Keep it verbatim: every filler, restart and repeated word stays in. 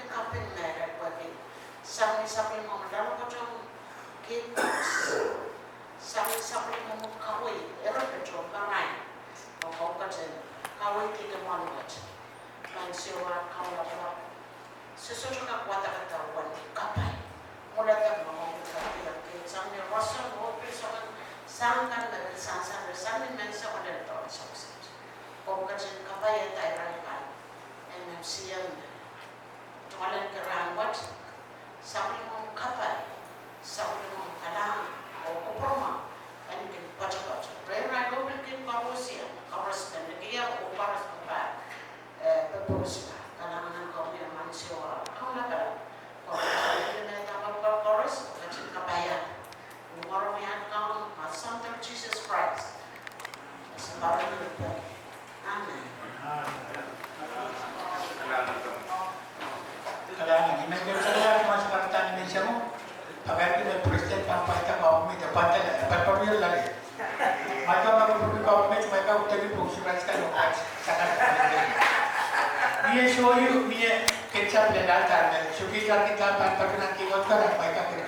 kaping me re pwehki sang ni sapwellimomwi loalopwoatohng kihkos, sang ni sapwellimomwi kaweid, eripit oh marain, oh komw ketin kaweidki kemwahu wet. Maing Sises, Kaun Lapalap, se sohte kak wadek dah uwen kapai. Mwuledek me komw ketin kapai sang ni roson oh pil soangen sang kan me pil sansal sang ni menseng oh lel doadoahk songset. Komw ketin kapaiada irail kan. Emen, siem tungoalenki rahn wet, sapwellimomwi kapai, sapwellimomwi kalahngan oh kupwuromwahu en kin poatopoat rehrail oh pil kin koaros, koaros me nekier oh koaros me pahn, eh, pepous. Kalahngan en komwi, Maing Sises, Kaun Lapalap, komw ketin kapaiada koaros, ketin kapaiada. Ni mwaren Kaun, Sounkomour Sises Krais. Amen. Kalahngan, I men kin kalahngan, Maing Sises, pakairkihda Presiden pahn pwaida, government pahn pwaida, pahn pwaida lale. Maing Sises, ma pahn pwaida government, Maing Sises, udahn pwuhk Sises Krais kan, oh kan, sakan. Mie soh ieu, mie ketsap lelahda me, sohte kitail kin pahn patohwan kihwei kan, Maing Sises,